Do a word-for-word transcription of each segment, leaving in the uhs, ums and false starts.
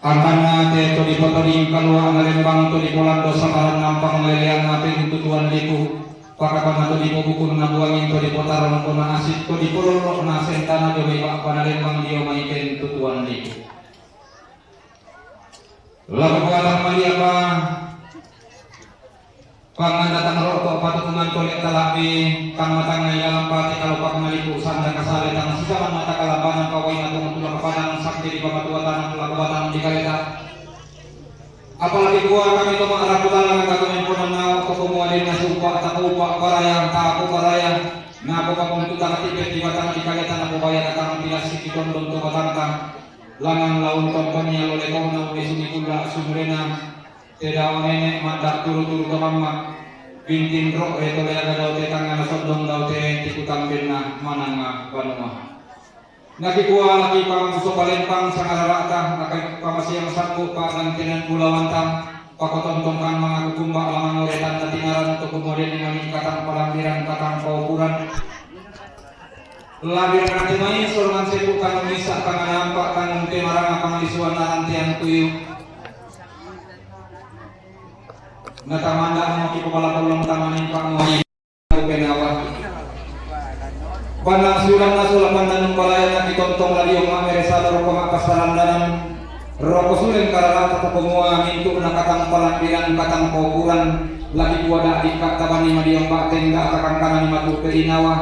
Angkanna te to dipotoding kalua'na lembang to dipolando sabaranna pangleleanna pentutuan lipu, pakapanna to dipobukun na buangin to dipotarong kona asik to dipolollo'na sentana dio mai ba'bana lembang dio mai pentutuan lipu. Lako kuatang maliapa Pangngandatang ro'to patutungan tole tala'bi, tang matangngai lalang pate kalopakna lipu sanda kasale tang sisaman mata kalambanang pawaina tong tulak padang sakti di pamatuatan lako batang di kaleta. Apalagi kua kami to ma'rapu lalang angka to memponanna to kumua denna siupa' takupa' paraya, taku paraya, napopapuntu tang tipe di batang di kaleta napobaya datang pilassiki tondon to batangta, langang laun tongkon ia lolekona unisuni kulla sumurena, Te dao nene' madda turu-turu to mamma', bintin ro're to leaga dao te tangngana sondong dao te tikutambenna mananga banua. Nakikua laki pamamuso palempang sangarara'ta, laki pamasiang sabbu pa'gantinan bulawanta, pakotontongkan mangaku kumba lamangore tanda tinaran to kumua denni mani katang palambiran katang paukuran. Labirana te mai solongan sepu tanggung misa tangana ampa tanggung te maranga panglisuan narantean tuyu. Natamanda mo ki pabala polong tamaning pangoni penawa. Panang siulanna sola pandanung palayana ki tontong radio ma'mere sala roko ma'passalandanan. Roko suleng kararata to kumua mintu'na katang palambiran katang paukuran, laki dua da'dikka tabani madiong ba'teng da takangkanani matu perinawa.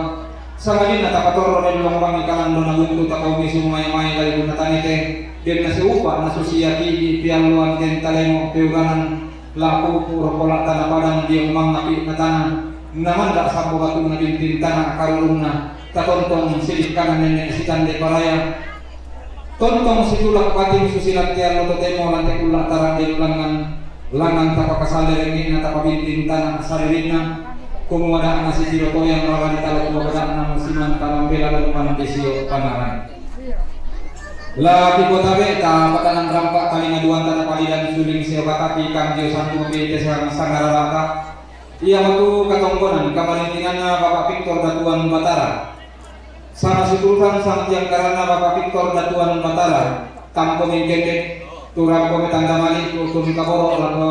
Sangadinna tapatorro ri luang bangi kalando nabuntu tapau misung mae-mae lari guna tanete, denna siupa nasusia kidi pialluang tentalemo peuganan, la pupu roko la tana padang diong mangapi natana, namanda sambo batunna bintin tana karurunna, tatontong sidikkana nenne sitande paraya. Tontong situlak pating susilang te allo totemo lan te kulla tarang di langngan, langngan tapakasalle rengnge'na tapabinting tana saririnna, kumua da'na sitiro toyang rarani tala tua bada'na musimanta mambela lompan di sio panarang. La kikota be'ta patanang rampa talinga duanta napalidan suling sio katapi kangkio santupi te sang sangararata. Iamatu katongkonan kamarintinanna Bapak Victor Datuan Batara. Sama siturusan sang tiang karanna Bapak Victor Datuan Batara, tampo mengkendek, turampo metanda mali tutun kaboro lako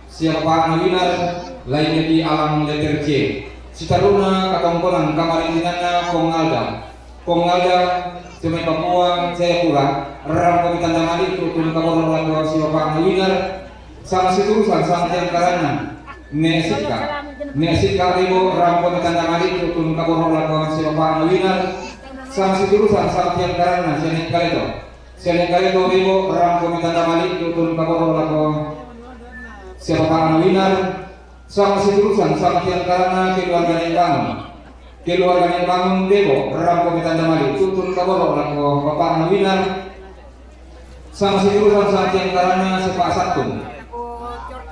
sia bapakna Winar, lainna di alang letter C. Sitaruna katongkonan kamarintinanna Kong Alda. Kong Alda, Sumai Papua, Jayapura, rampo metanda mali tutun kaboro lako sia bapakna Winar, Sama siturusan sang tiang karanna, Ne' Sikka. Ne' Sikka Ribo rampo metanda mali tutun kaboro lako sia bapakna Winar. Sama siturusan sang tiang karanna, Siane' Kaleto. Siane' Kaleto Ribo rampo metanda mali tutun kaboro lako sia bapakna Winar. Sama siturusan sang tiang karanna, keluarga Ne' Bangun. Keluarga Ne' Bangun Ribo rampo metanda mali tutun kaboro lako bapakna Winar. Sama siturusan sang tiang karanna Sepa' Sattung.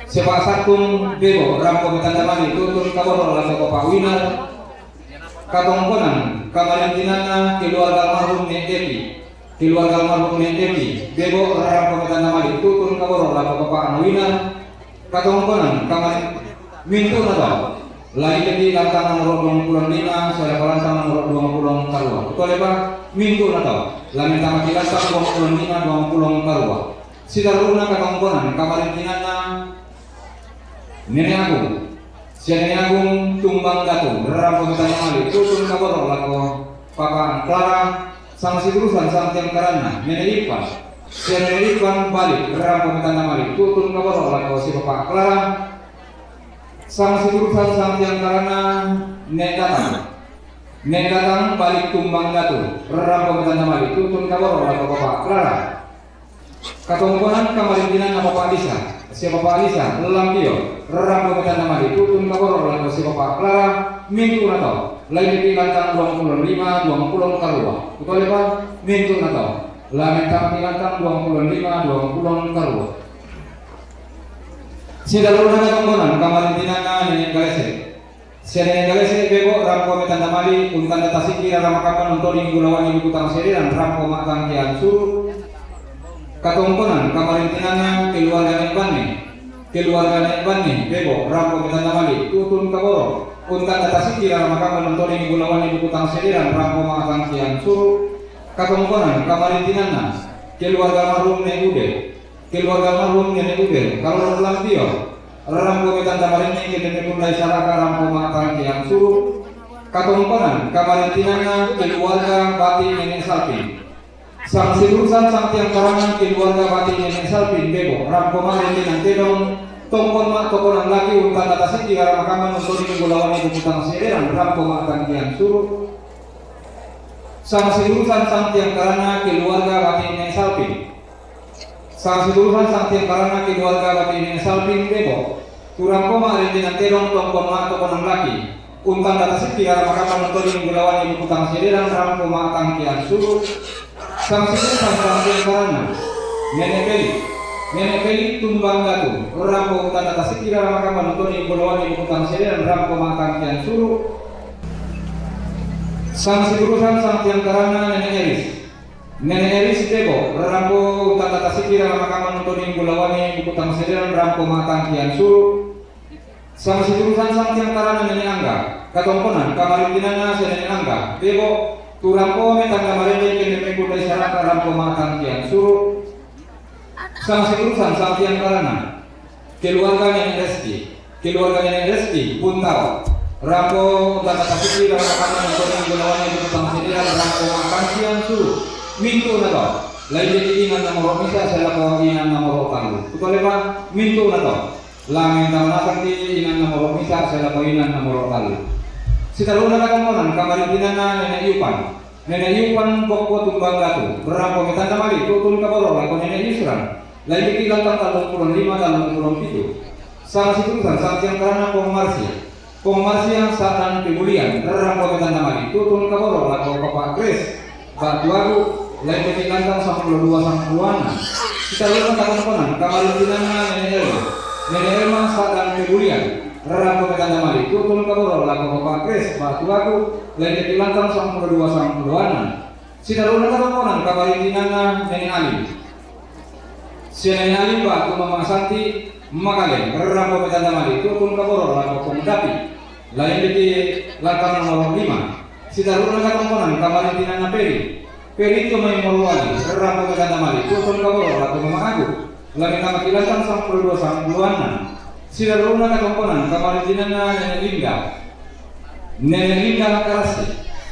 Sepa' Sattung Bebo rampo metanda mali tutun kaboro lako Bapa' Winar. Katongkonan kamarintinanna keluarga almarhum Ne' Depi. Keluarga almarhum Ne' Depi Bebo rampo metanda mali tutun kaboro lako Bapa'na Winar. Katongkonan kamari mintu'na tau. Lainna pi lantang nomoro duang pulo lima, siaga lantang nomoro duang pulo karua. Kutolepa mintu'na tau. Lamentama ki lantang duang pulo lima, duang pulo karua. Sitaruna katongkonan kamarintinanna Nene' Agung. Sia Nene' Agung Tumbang Datu, rampo metanda mali tutun kaboro lako Papa Clara. Sama siturusan sang tiang karanna Nene' Ipan. Sia Nene' Ipan balik rampo metanda mali tutun kaboro lako si Papa Clara. Sama siturusan sang tiang karanna Ne' Datang. Ne' Datang balik Tumbang Datu, rampo metanda mali tutun kaboro lako Papa Clara. Katongkonan kamarintinanna Papa Lisa, sia Papa Lisa Lampio, rampo metanda mali tutun kaboro lako si Papa Clara. Mintu'na tau. Lainna pi lantang duang pulo lima, duang pulo karua. Kutolepa mintu'na tau. Lamentama ki lantang duang pulo lima, duang pulo karua. Sitaruna katongkonan kamarintinanna Nene' Galese. Sia Nene' Galese Bebo rampo metanda mali, untanda tasiki rara makamma nontoni gulawanni buku tang seriran rampo ma'tangkian suru. Katongkonan kamarintinanna keluarga Ne' Banne. Keluarga Ne' Banne Bebo rampo metanda mali tutun kaboro, untanda tasiki rara makamma nontoni gulawanni buku tang seriran rampo ma'tangkian suru. Katongkonan kamarintinanna Keluarga almarhum Nenek Ude. Keluarga almarhum Nenek Ude. Kalau dalam dia, rampo me' tanda marinne ke Nenek Pundai Saraka, rampo ma' tangkiang suru'. Katongkonan kamarintinanna keluarga bati' Nenek Salpin. Sangsidurusan sangtiang karana keluarga bati' Nenek Salpin Bebo, rampo ma' rendenan tedong, tongkon ma' tokonan laki untanda tasikki raramakamma nonton minggu lawanne bukutang sederan, rampo ma' tangkiang suru'. Sangsidurusan sangtiang karana keluarga bati' Nenek Salpin. Sangsidurusan sangtiang karana keluarga bati' Nenek Salpin Bebo, tu rampo ma' rendenan tedong, tongkon ma' tokonan laki untanda tasikki raramakamma nonton minggu lawanne bukutang sederan, rampo ma' tangkiang suru'. Sangsidurusan sangtiang karana Nenek Peli. Nenek Peli Tumbang Datu, rampo untanda tasikki raramakamma nonton minggu lawanne bukutang sederan, rampo ma' tangkiang suru'. Sangsidurusan sangtiang karana Nenek Eris. Nenek Eris Bebo, rampo untanda tasikki raramakamma nonton minggu lawanne bukutang sederan, rampo ma' tangkiang suru'. Sangsidurusan sangtiang karana Nenek Angga. Katongkonan kamarintinanna si Nenek Angga Bebo, tu rampo me' tanda marinne ke Nenek Pundai Saraka, rampo ma' tangkiang suru'. Sangsidurusan sangtiang karana keluarga Nenek Reski. Keluarga Nenek Reski Buntao, rampo untanda tasikki raramakamma nonton minggu lawanne bukutang sederan, rampo ma' tangkiang suru'. Mintu'na to. Lain deki inan nomoro' misa' selako inan nomoro' tallu. Kutole pa, mintu'na to. Lamin tamanasang ti inan nomoro' misa' selako inan nomoro' tallu. Sitaru'na katongkonan kamarintinanna Nenek Yupan. Nenek Yupan Bokko Tumbang Datu, rampo me' tanda mali' tutun kaboro' lako Nenek Yusran. Lain deki lantang tallung pulo lima, tallung pulo pitu. Sangsidurusan sangtiang karana Pong Marsia. Pong Marsia Sa'dan Pebulian, rampo me' tanda mali' tutun kaboro' lako Papa Grace ba'tu aku, lain deki lantang sampulu dua sampulu annan. Sitaru'na katongkonan kamarintinanna Nenek Elma. Nenek Elma Sa'dan Pebulian, rampo me' tanda mali' tutun kaboro' lako Papa Grace ba'tu aku, lain deki lantang sampulu dua sampulu annan. Sitaru'na katongkonan kamarintinanna Nenek Alim. Si Nenek Alim ba'tu Mama Santi Makaleng, rampo me' tanda mali' tutun kaboro' lako Pong Dapi. Lain deki lantang nomoro' lima. Sitaru'na katongkonan kamarintinanna Peri. Peri Tomai Morowali, rampo me' tanda mali' tutun kaboro' lako Mama Agu. Lamin tamaki lantang sampulu dua sampulu annan. Sitaru'na katongkonan kamarintinanna Nenek Linda. Nenek Linda Karasi.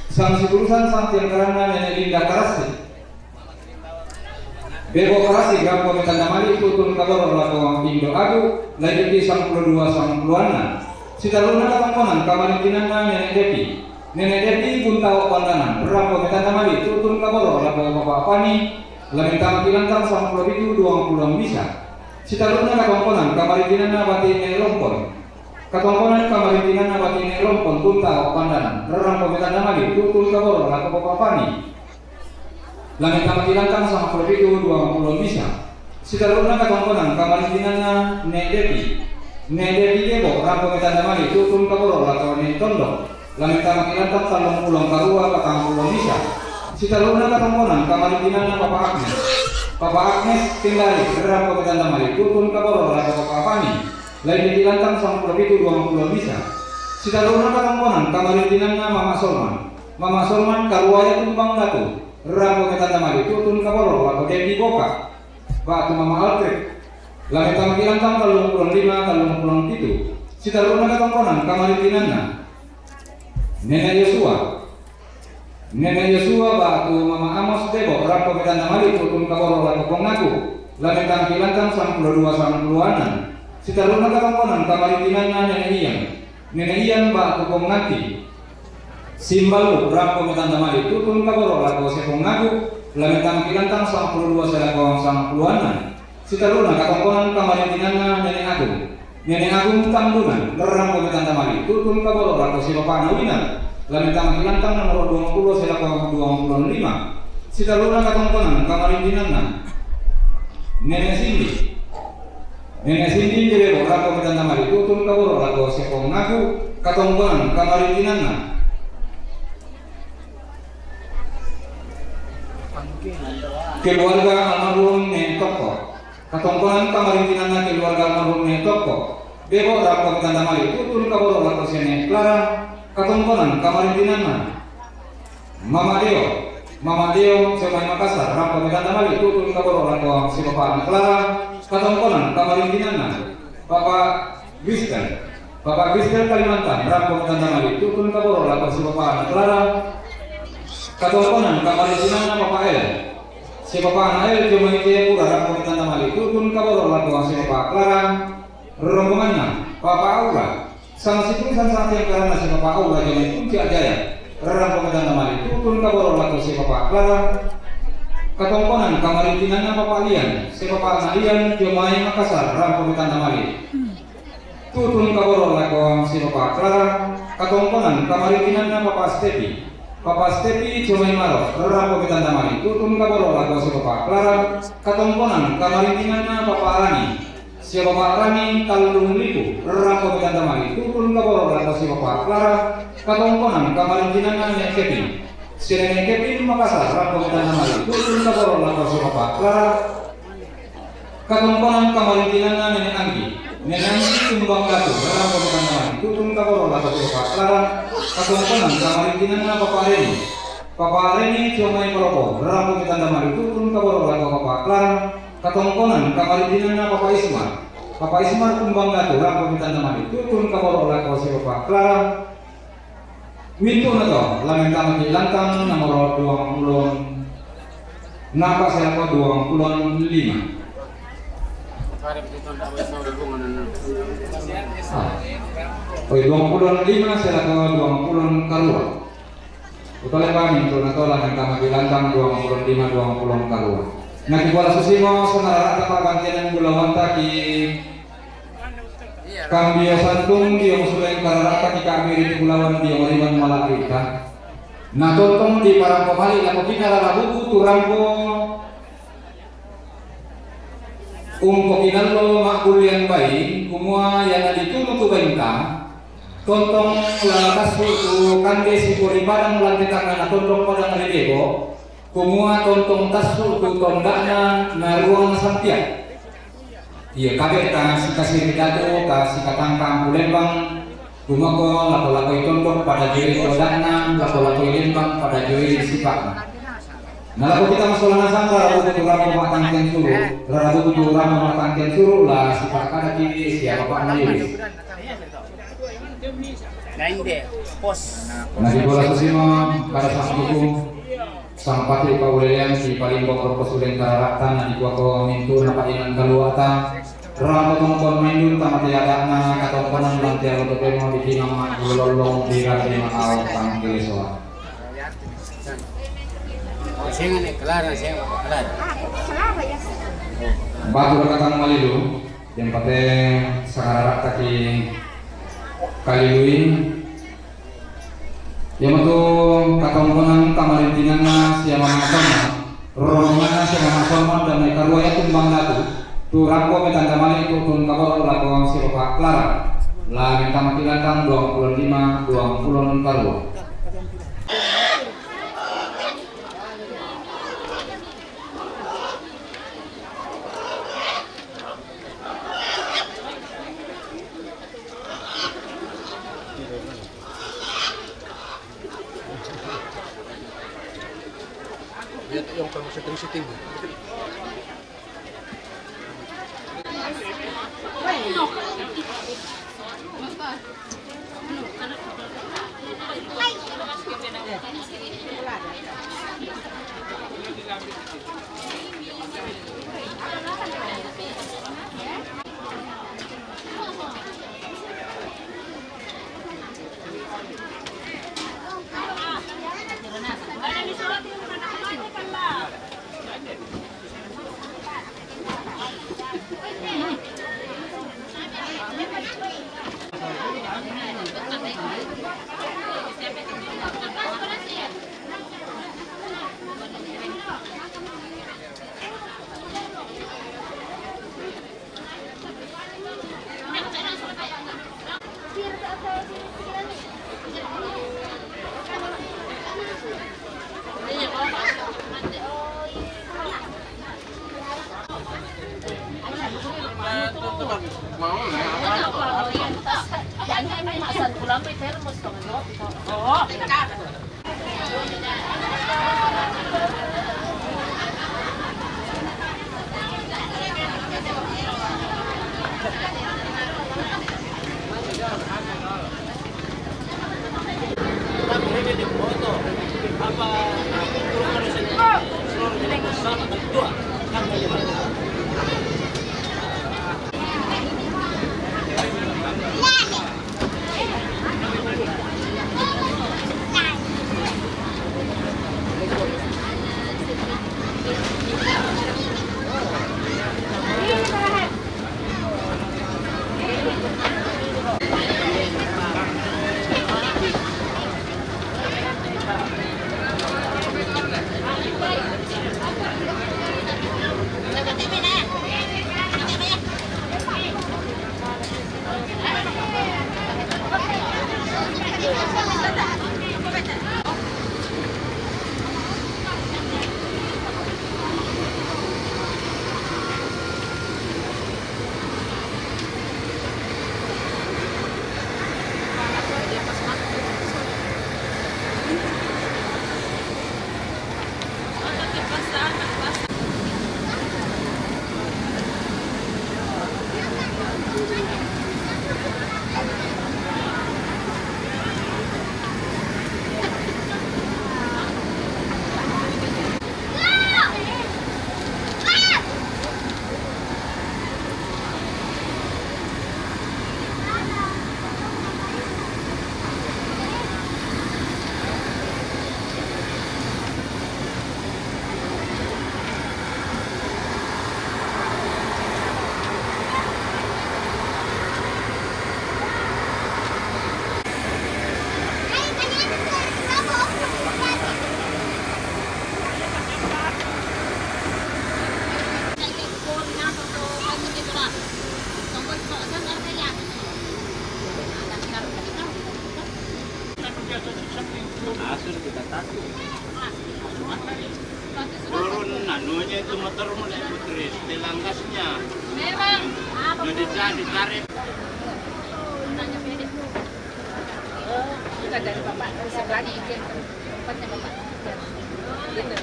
Sangsidurusan sangtiang karana Nenek Linda Karasi. Bebo Karasi, rampo me' tanda mali' tutun kaboro' lako Indo Agu, lain deki sampulu dua sampulu annan. Sitaru'na katongkonan kamarintinanna Nenek Depi. Nenek Depi Buntao Pandanan, rampo me' tanda mali' tutun kaboro' lako Papa Pani, lamin tamaki lantang sampulu pitu duang pulo misa'. Sitaru'na katongkonan kamarintinanna bati' Nenek Lompon. Katongkonan kamarintinanna bati' Nenek Lompon Buntao Pandanan, rampo me' tanda mali' tutun kaboro' lako Papa Pani. Lamin tamaki lantang sampulu pitu duang pulo misa'. Sitaru'na katongkonan kamarintinanna Nenek Depi. Nenek Depi Bebo, rampo me' tanda mali' tutun kaboro' lako Nenek Tondok. Lamin tamaki lantang tallung pulo karua patang pulo misa'. Sitaru'na katongkonan kamarintinanna Papa Agnes. Papa Agnes Kendari, rampo me' tanda mali' tutun kaboro' lako Papa Pani. Lain deki lantang sampulu pitu duang pulo misa'. Sitaru'na katongkonan kamarintinanna Mama Solman. Mama Solman Karuaya Tumbang Datu, rampo me' tanda mali' tutun kaboro' lako Depi Boka ba'tu Mama Alfred. Lamin tamaki lantang tallung pulo lima, tallung pulo pitu. Sitaru'na katongkonan kamarintinanna Nenek Yosua. Nenek Yosua ba'tu Mama Amos Bebo, rampo me' tanda mali' tutun kaboro' lako Pong Aku. Lamin tamaki lantang sampulu dua sampulu annan. Sitaru'na katongkonan kamarintinanna Nenek Ian. Nenek Ian ba'tu Pong Nanti Simbalu, rampo me' tanda mali' tutun kaboro' lako si Pong Aku. Lamin tamaki lantang sampulu dua selako sampulu annan. Sitaru'na katongkonan kamarintinanna Nenek Agung. Nenek Agung Tambunan, rampo me' tanda mali' tutun kaboro' lako si Bapa'na Winan. Lamin tamaki lantang nomoro' duang pulo selako duang pulo lima. Sitaru'na katongkonan kamarintinanna Nenek Sindi. Nenek Sindi Bebo, rampo me' tanda mali' tutun kaboro' lako si Pong Aku. Katongkonan kamarintinanna keluarga almarhum Nenek Tokko. Katongkonan kamarintinanna keluarga almarhum Nenek Tokko Bebo, rampo me' tanda mali' tutun kaboro' lako si Nenek Klara. Katongkonan kamarintinanna Mama Deo. Mama Tio, Siomai Makassar, rampo me tanda malik, tutun kaboro lako si bapakna Clara. Katongkonan kamarintinanna Papa Gristel. Papa Gristel Kalimantan, rampo me tanda malik, tutun kaboro lako si bapakna Clara. Katongkonan kamarintinanna Papa El. Si bapakna El, Siomai Jayapura, rampo me tanda malik, tutun kaboro lako si bapakna Clara. Rombonganna Papa Aura. Sama si Tuhan sama si karana si Papa Aura, Siomai Puncak Jaya, rampo me tanda malik, tutun kaboro lako si bapakna Clara. Katongkonan kamarintinanna Papa Lian. Si bapakna Lian, Siomai Makassar, rampo me tanda malik, tutun kaboro lako si bapakna Clara. Katongkonan kamarintinanna Papa Stepi. Papa Stepi, Siomai Maros, rampo me tanda malik, tutun kaboro lako si bapakna Clara. Katongkonan kamarintinanna Papa Rani. Si bapakna Rani Tallung Liku, rampo me tanda malik, tutun kaboro lako si bapakna Clara. Katongkonan kamarintinanna Nenek Kevin. Si Nenek Kevin Makassar, rampo me tanda malik, tutun kaboro lako si bapakna Clara. Katongkonan kamarintinanna Nenek Anggi. Nenek Anggi Tumbang Latu, rampo me tanda malik, tutun kaboro lako si bapakna Clara. Katongkonan kamarintinanna Papa Reni. Papa Reni, Siomai Kolopo, rampo me tanda malik, tutun kaboro lako bapakna Clara. Katongkonan kamarintinanna Papa Ismar. Papa Ismar Tumbang Latu, rampo me tanda malik, tutun kaboro lako si bapakna Clara. Mintu na to, la menta maki lantang nomor duang pulon napa si lako duang pulon lima. Ah. Oi, duang pulon lima si lako duang pulon karua. Utale pa mintu na to, la menta maki lantang duang pulon lima, duang pulon karua. Na ki bola susimo, sonara rata pa bangkenen bulawanta ki Kambio Santung, dio musuleng kararata ki kami ri Bulawan, dio riman malapita. Na tontong di parang pamali, lako kita rara buku tu rampo. Umpo kinallo makkulian bai, kumua yana ditunu tu bainta. Tontong la tassu tu kande sipori padang lantai tangga na tondok padang ri debo. Kumua tontong tassu tu tondana na ruang sampian. Iya, kabe ta sikasiri datu, ta sikatangkang kulembang, kumako lako-lakoi tondok pada joi tondana, lako-lakoi lembang pada joi sipakna. Na lako kita masola nasang, rara buku tu rampo matangken suru, rara buku tu rampo matangken suru, la sipak kada kiri siapa pak na lilis. Na inde, pos. Na di bola susimo, kada sama buku. Sampati paulelean si palimbok ro posuleng kararata na dikua ko mintu na painan kaluata. Ramo tongkon maindun tamate adakna katongkonan lantia loto pemo di kinama ulolong di rati maau tang kelesoa. Oh, singa ne kelar, singa kelar. Batu rakatang malilu, yang pate sangararata ki kalilui. Yamatu katongkonan kamarintinanna sia mama Somon, roronganna sia mama Somon dan mai karua ya Tumbang Latu, tu rampo me tanda malik tu tun kaboro lako si bapa Clara. La menta maki lantang duang pulon lima, duang pulon karua. Lihat yang kamu setting-setting. Asur kita takut. Turun anunya itu motor mulai putri, setelan gasnya. Memang. Jadi jangan ditarik. Bukan dari bapak, dari sebelah ini, itu yang tempatnya bapak. Gitu.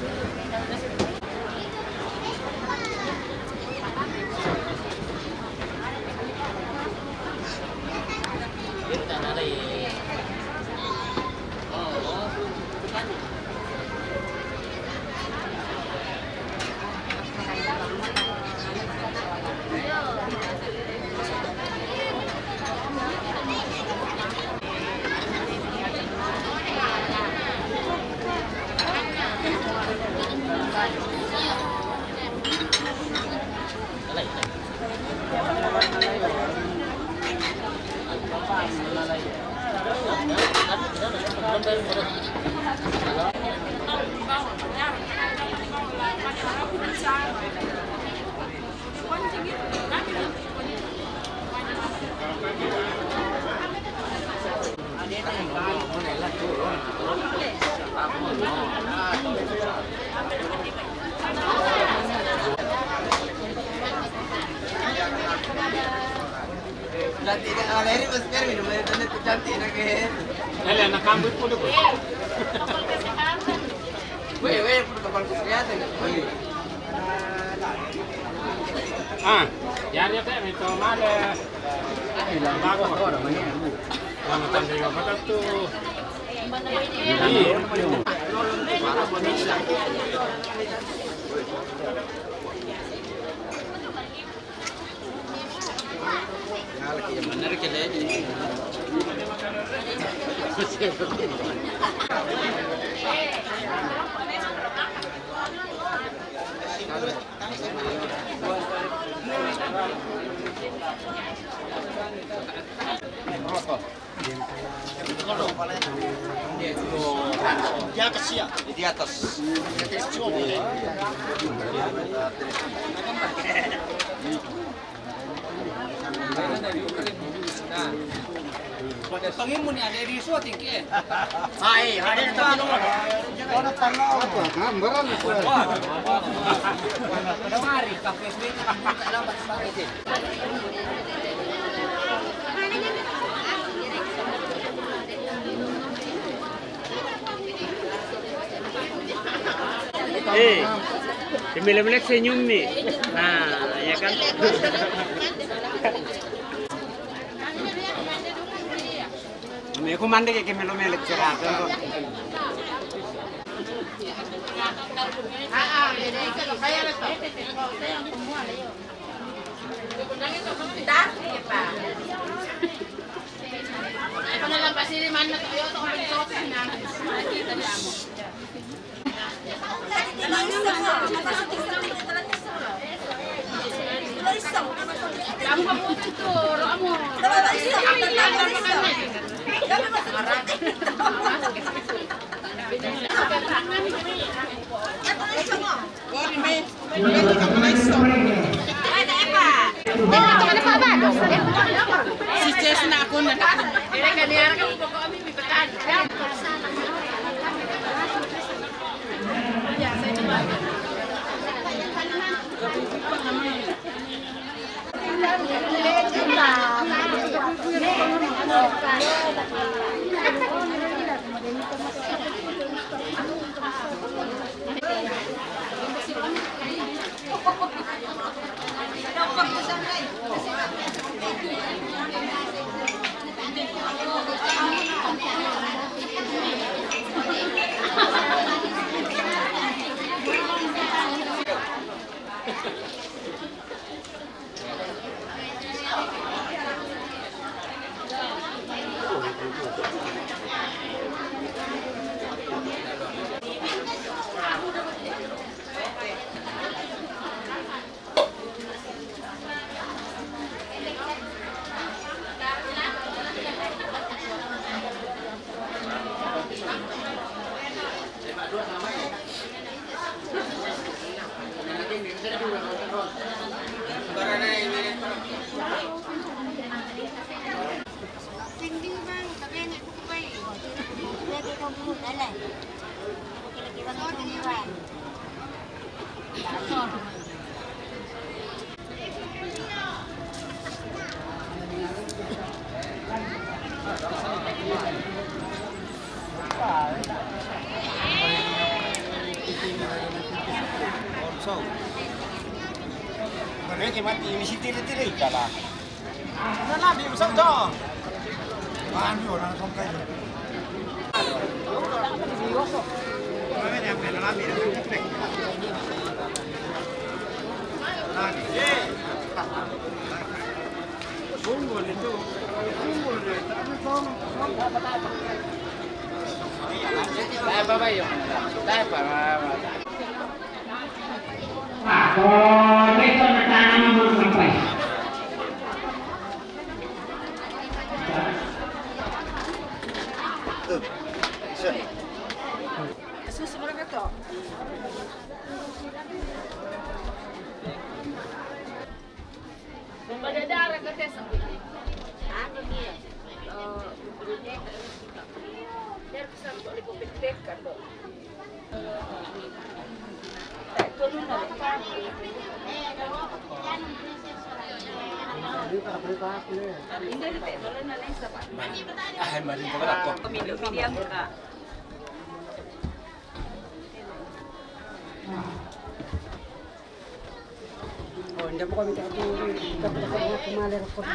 Cantik kan? Kalau Eri masih cari minum air, tanda tu cantik nak ke? Ele, anak kambing pun dia. Weh, weh, pun kapal kelihatan. Weh. Ah, ya dia tak minta mana. Bagus. Orang tanda apa tu? Iya. Di atas ya? Di atas. Pangimu ni ada di suatu tingki. Hai, ada di tangan. Ada tangan. Gambaran itu. Ada mari, kafe ini tak lambat sampai sih. Eh, si Mele-Melek senyum nih. Nah, ya kan? Meko mande ke Mele-Melek cerita.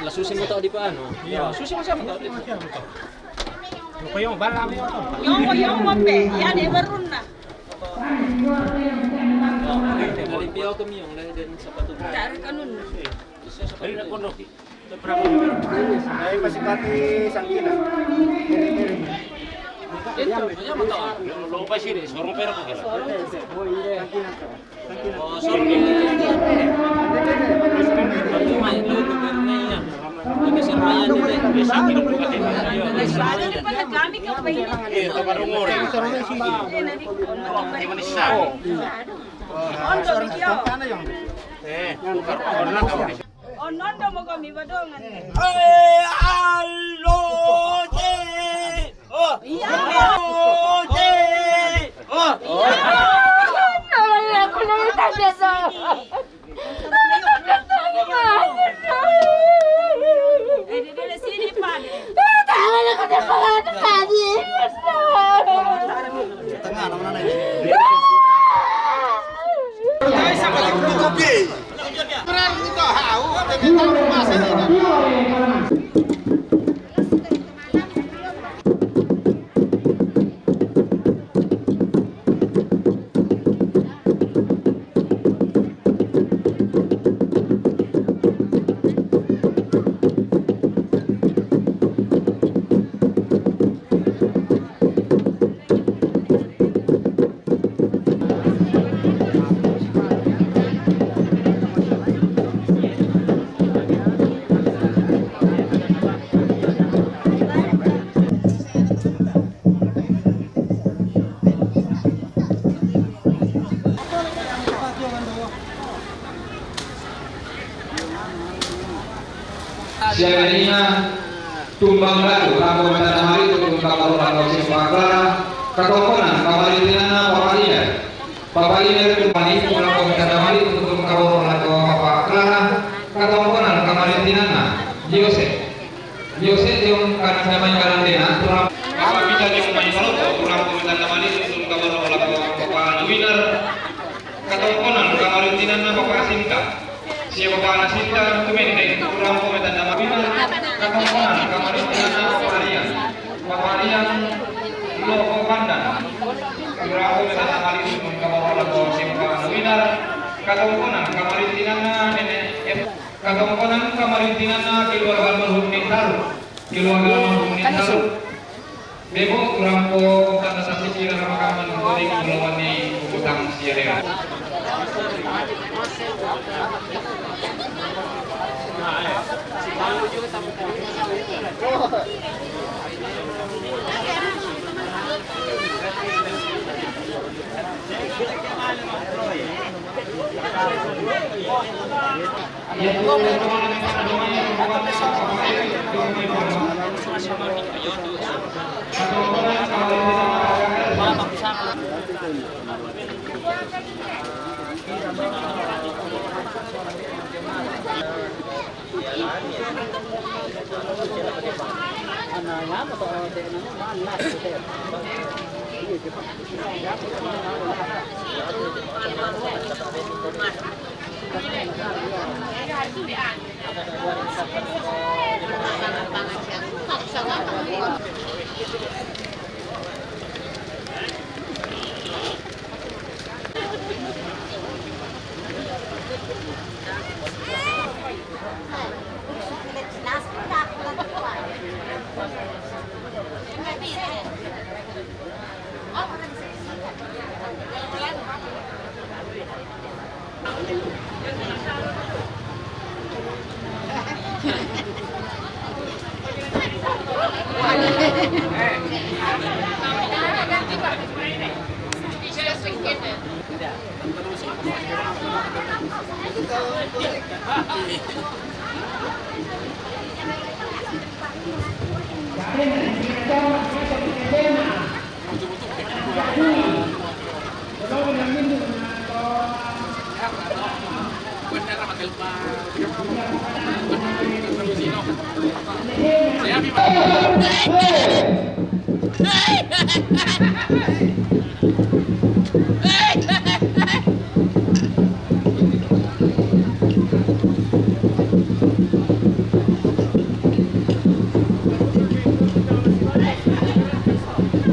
La susi mo tau di pa anu. Iya, susi mo siya mo tau di pa. Ko yung bala mo. Yung, yung mo pe, yan, ibarun na. Dari piyaw kami yung, dari din sa patuloy. Dari kanun. Dari na kono. Ay, masipati sangkina. Ito, kaya mo tau. Lo pa sini, sorong pera ko kala. Oh, sorong pera. Ay, lo, lo, lo, lo, lo. Kasi sa maya nila, eh. Sa akin ang bukas, eh. Ayun. Eh, ito ka rungori. Di man isa. Ondo, video. Eh, bukas, bukas. Onondo mo ko mi badongan. Eh, allo, eh. Oh. Iya. Oh, eh. Oh. Iya. Ay, ako na yung tanda sa. Eh, di, di, sini, Pan. Tama na ko na pala, Daddy. Tanga naman na. Siaga nengna tumbang datu, rampo metanda malitu, tumbang kaboro lako Sipa Klara, katongkonan kamarintinanna Papa Lia. Papa Lia tumbang malitu, rampo metanda malitu, tumbang kaboro lako Papa Klara, katongkonan kamarintinanna Yose. Yose tiong kana samai kalandena, turang. Papa Pita tiong mai Maroko, turang komendan namani, turang kamar olako Papa Winar. Katongkonan kamarintinanna Papa Sinta. Sia Papa Sinta, Tumendeng, turang komendan namani, katongkonan kamarintinanna Papa Rian. Papa Rian, Loko Pandan. Turang komendan namani, turang kamar olako Sia Papa Winar. Katongkonan kamarintinanna Nenek Em. Katongkonan kamarintinanna keluarga almarhum Nentaru. Keluarga almarhum Nentaru. Bebo, urang po tanda sasiki rara makaman, toding ulawani utang sia dea.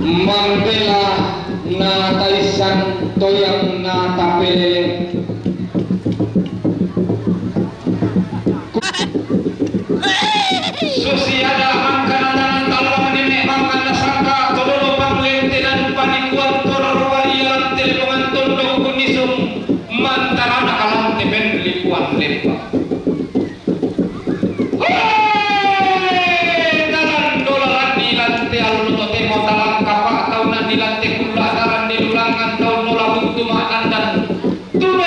Mantela na taissan toyang na tapelele. Susi ada mangkana nan talwang nene mangkana sangka todolo panglentenan panikuan toro ruari lan telebongan tondok kunisung mantarana kalan tepen lipuan lempa. Hei! Dalan dolaran nilante allo totemo talangkapa tauna nilante kulla daran dilulangan taun nola buntu ma'andan. Tunu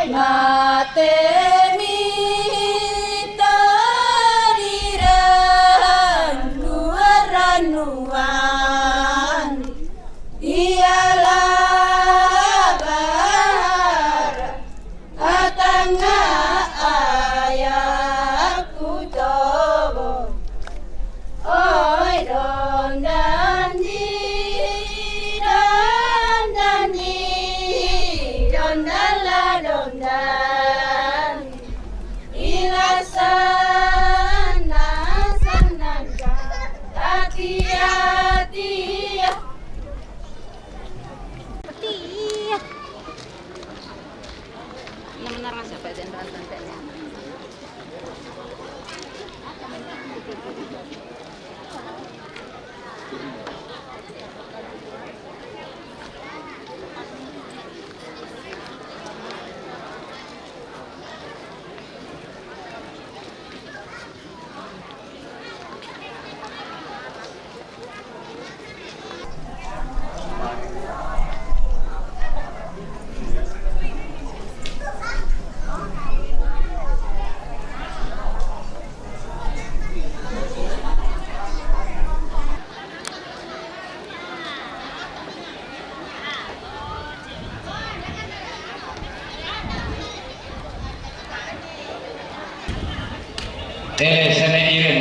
Mate mita di ranuan-ranuan, ialah bahara atanga ayahku tobo. Oi, dondan di, dondan di, dondan la dondan. Ila sana, sana ka, ati, ati, ya. Ati, ya. Yang benar, Mas, apa aja, Mas, nanti. Eh, sene iren.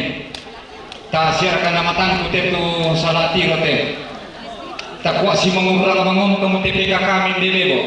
Ta siarkan na matangku te tu sala tiro te. Takua si mangurang mangonto mo te peka kami nde bebo.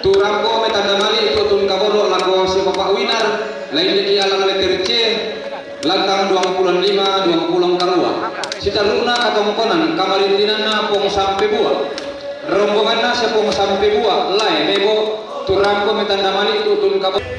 Tu rampo me tanda mali' tu tun kaborro lako si Bapak Winar, lain diki alang letter C, lantang duang pulo lima, duang pulo karua. Sitarru'na katongkonan kamarintinanna Pong Sampe Bua. Rombonganna si Pong Sampe Bua, lae mebo, tu rampo me tanda mali' tu tun kaborro.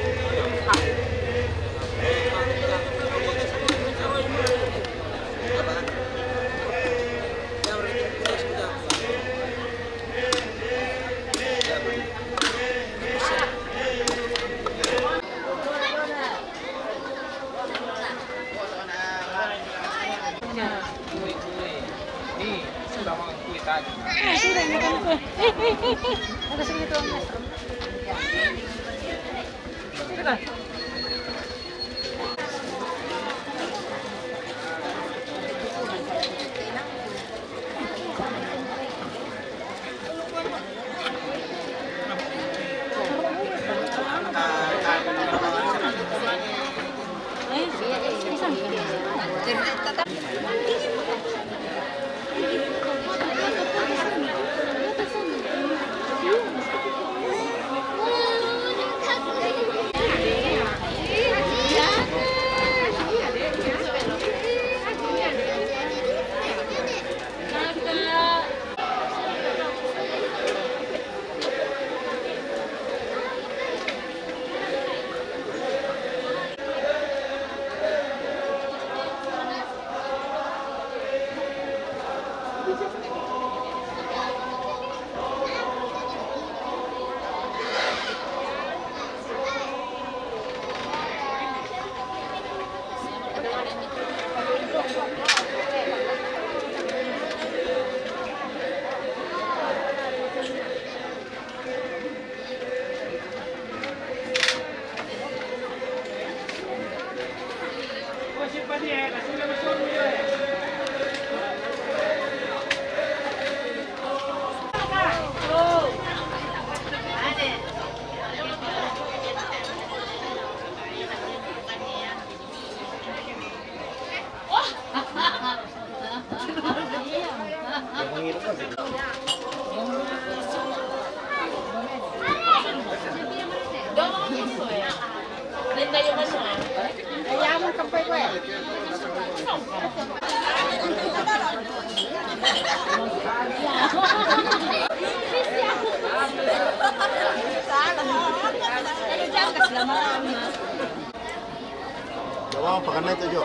Coba pakai itu, Jo.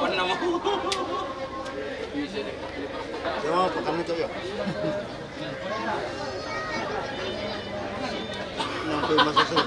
Coba pakai itu, Jo. Nanti masuk sini.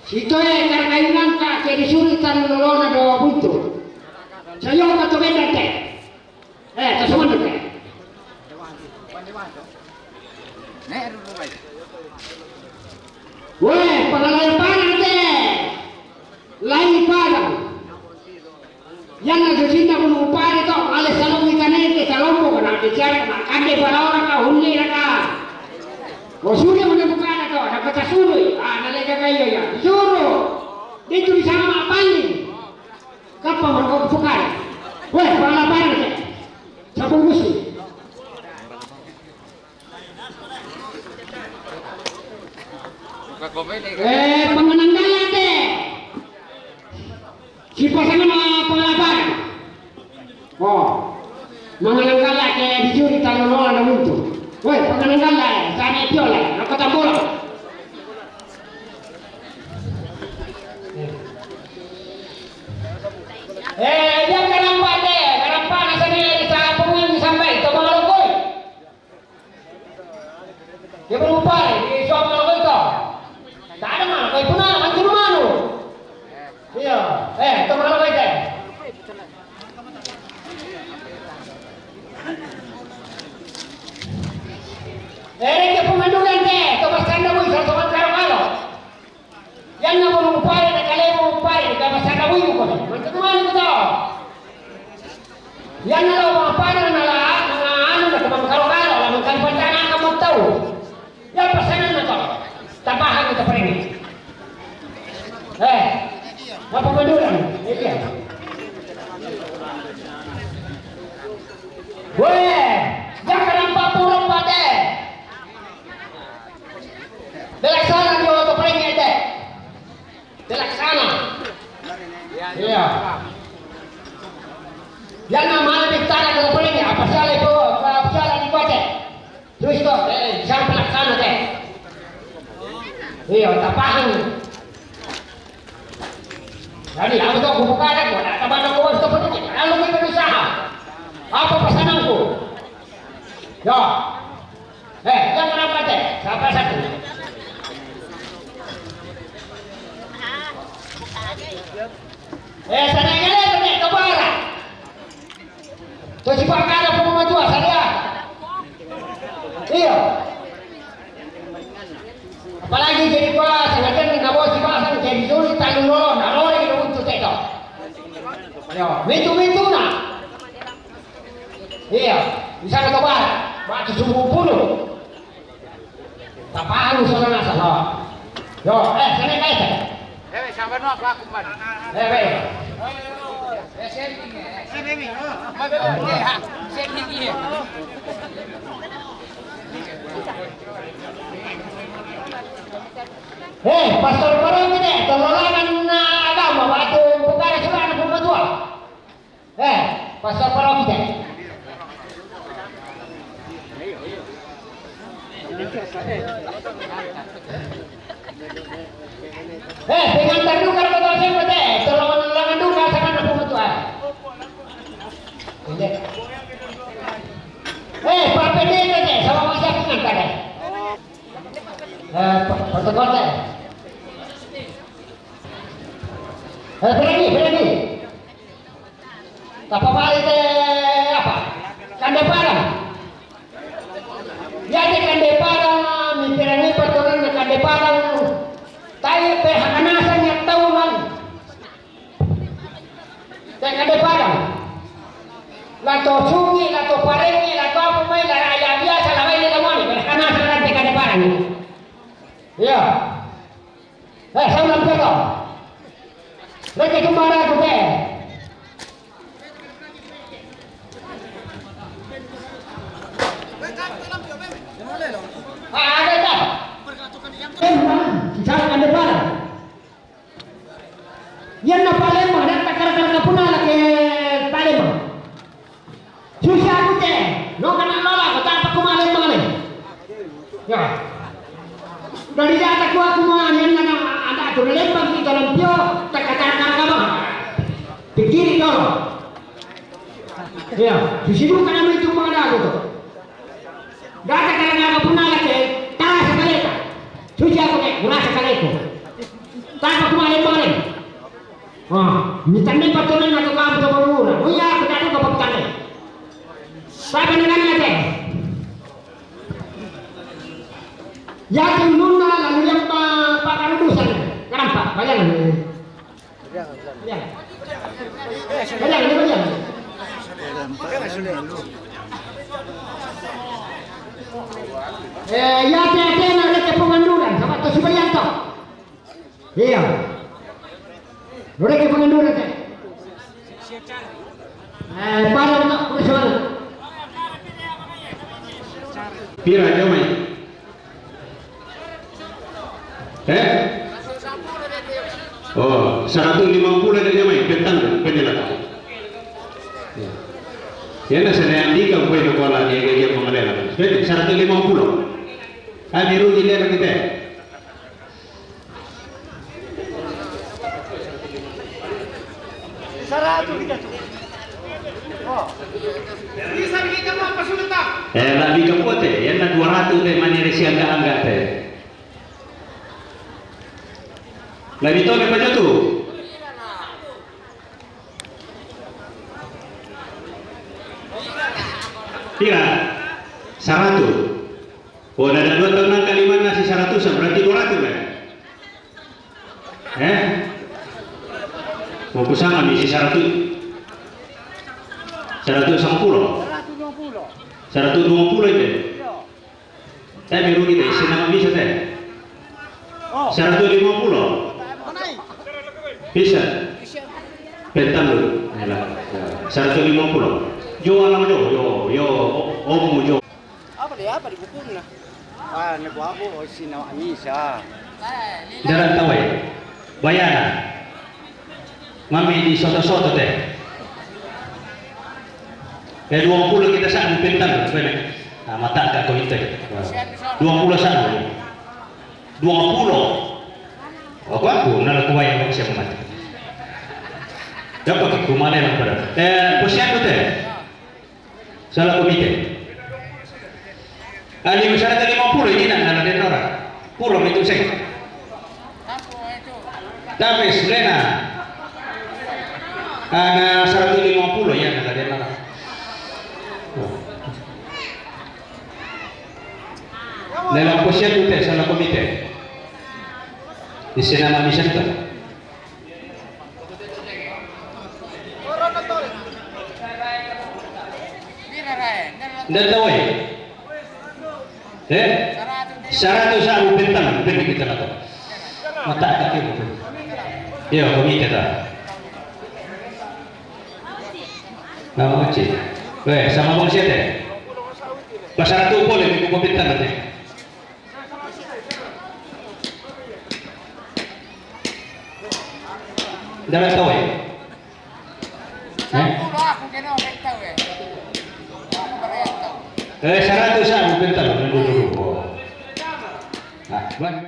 Sitoe karakainangka ke disuri tanu lolona do buntu. Sayoka to benda te. Eh, to sumanu te. Weh, pangalai padang te. Lai padang. Iyanna susinna Gunung Pare to, ale salong ikaneke salombo kana bicara, makande balaora ka, hunni raka. O sudah mana bukana to, dapat tasului. Ah, naleka kayo ya. Suruh. Itu di sana mak paling. Kapang mereka bukan. Weh, pala barang ya. Sabung besi. Eh, pangananggala te. Sipasangan pangalapan. Oh. Mangananggala ke dijuri tanu lola na muntu. Woi, pangananggala, sana piola, nako tambola. Eh, dia karampa te, karampa na sani sa pungan sampai to mangalokoi. Dia berupaya di suami kalau itu. Tak ada mana, kau itu nak, kan rumah lu. Iya, eh, itu mana kau itu? Eh, dia pun mandulan deh, kau masih anda pun, sama-sama kalau. Iyanna mo mupare na kalemu mupare, ka masana wimu ko. Mantu mani ko to. Iyanna lo mapare na la, na anu na kamang karo-karo, la mangkali pantana ka mo tau. Ya pasangan na to. Tapahan ka pare ni. Eh, apa maduran? Eh, iya. Weh, jangan nampak burung pate. Bilaksana ni oto paling ete. Bilaksana. Iya. Iyanna mala bittana ko paling apa sala ko, apa sala di kote. Terus to, eh, jangan bilaksana te. Iya, tapahan. Jadi, aku to kubuka ko, ada mana ko to paling. Kalau kita berusaha. Apa pesananku? Ya. Eh, yang kenapa te? Siapa satu? Eh, sana kali itu nih, ke barat. Terus si Pak ada pun maju, saya. Iya. Apalagi jadi Pak, saya kan nggak bawa si Pak, saya jadi sulit, tanggung dulu, nah, lo yang untuk teto. Ayo, mintu-mintu nah. Iya, bisa ke Tobar, batu sumbu puluh. Tapahan sana nasa lawan. Yo, eh, sana kaisa. Eh, sabar no, aku aku man. Eh, weh. Eh, sini, eh. Sini, eh. Mana, eh, ha, sini, eh. Eh, Pastor Parang ini, tolongan, ah, agama, waktu bukan sudah ada pembetulan. Eh, Pastor Parang ini. Eh, pengantar duka kota Sempete, tolong-tolongan duka sana na pembetulan. Ini. Eh, Pak Pendeta, sama masa pengantar, eh. Eh, Pak, Pak Pendeta. Eh, berani, berani. Tapapalite apa? Kande Padang. Yate Kande Padang, mikirangi patonan Kande Padang. Tai pe hakanasa nya taulan. Te Kande Padang. Lato sungi, lato parengi, lato apa mai, la ya biasa, la mai le lamoni. Hakanasa la te Kande Padang. Iya. Eh, sauna mpeko. Leke tumara ku te. Ah, ada tak? Emang, bicara kan depan. Iyanna Palembang, dan takar-kar kapuna lagi Palembang. Susah aku te, no kana lola, kota apa ku Palembang le. Ya. Dari data ku aku mah, iyanna na, ada tu Palembang kita lampio, takar-kar kapuna. Pikiri dulu. Ya, di sini bukan nama itu mana, Gata kala nga ka punala ke, tara sa kaleta. Suci aku ke, gura sa kaleko. Tapa kumale pare. Ah, ni tambe patonan na to kamu to mura. Uya, aku tadu ka pagtane. Sapa ni nani ate? Ya tu nuna lalu yang pa pakarudusan. Kenapa? Bayang. Bayang. Bayang, bayang. Eh, ya te ate na reke ponganduran, sama to si bayang to. Iya. Lo reke ponganduran te. Eh, pada na, pada na. Pira, Jomai? Eh? Oh, seratus lima puluh ada Jomai, pentang, penyelenggara. Ya. Ya, na sana yang di kampung itu kalau dia, dia mengelola. Seratus lima puluh. Kami rugi dia kita. Saratu kita tu. Oh. Bisa kita mau pasulit tak? Eh, lebih ke pote, ya na dua ratus deh, mana resi angka-angka teh. Lebih tahu apa tu? Pira? Seratus. Oh, ada dua tahun angka lima nasi seratus, berarti dua ratus lah. Eh? Mau kusanga misi seratus. Seratus lima puluh. Seratus dua puluh itu. Tapi rugi deh, sina bisa teh. Seratus lima puluh. Bisa. Pentang dulu. Ayolah. Seratus lima puluh. Jo alam jo, jo, jo, omu jo. Apa dia, apa di buku na? Ah, ne buabu, oh, sina misa. Daran tawai. Bayana. Mami di soto-soto teh. Eh, dua puluh kita sa pentang, bene. Nah, mata ka ko inte. Dua puluh sa. Dua puluh. Aku, aku, nala kuai yang siapa mati. Dapat aku mana yang pada. Eh, posyandu teh. Sala komite. Ali seratus lima puluh ini na, na den ora. Puro mitu sek. Tapis, lena. Ana seratus lima puluh ya, na den ora. Dalam posyandu teh, sala komite. Di sini nama bisa kita. Nda tawai. Eh? Seratus sa pentang, pende kita kata. Mata kaki itu. Iya, komite ta. Nama kecil. Weh, sama bang siapa? Pas seratus boleh, minggu pentang katanya. Dapat tahu ya? Eh? Eh, seratus sa pentang, dulu, dulu. Oh. Nah, buat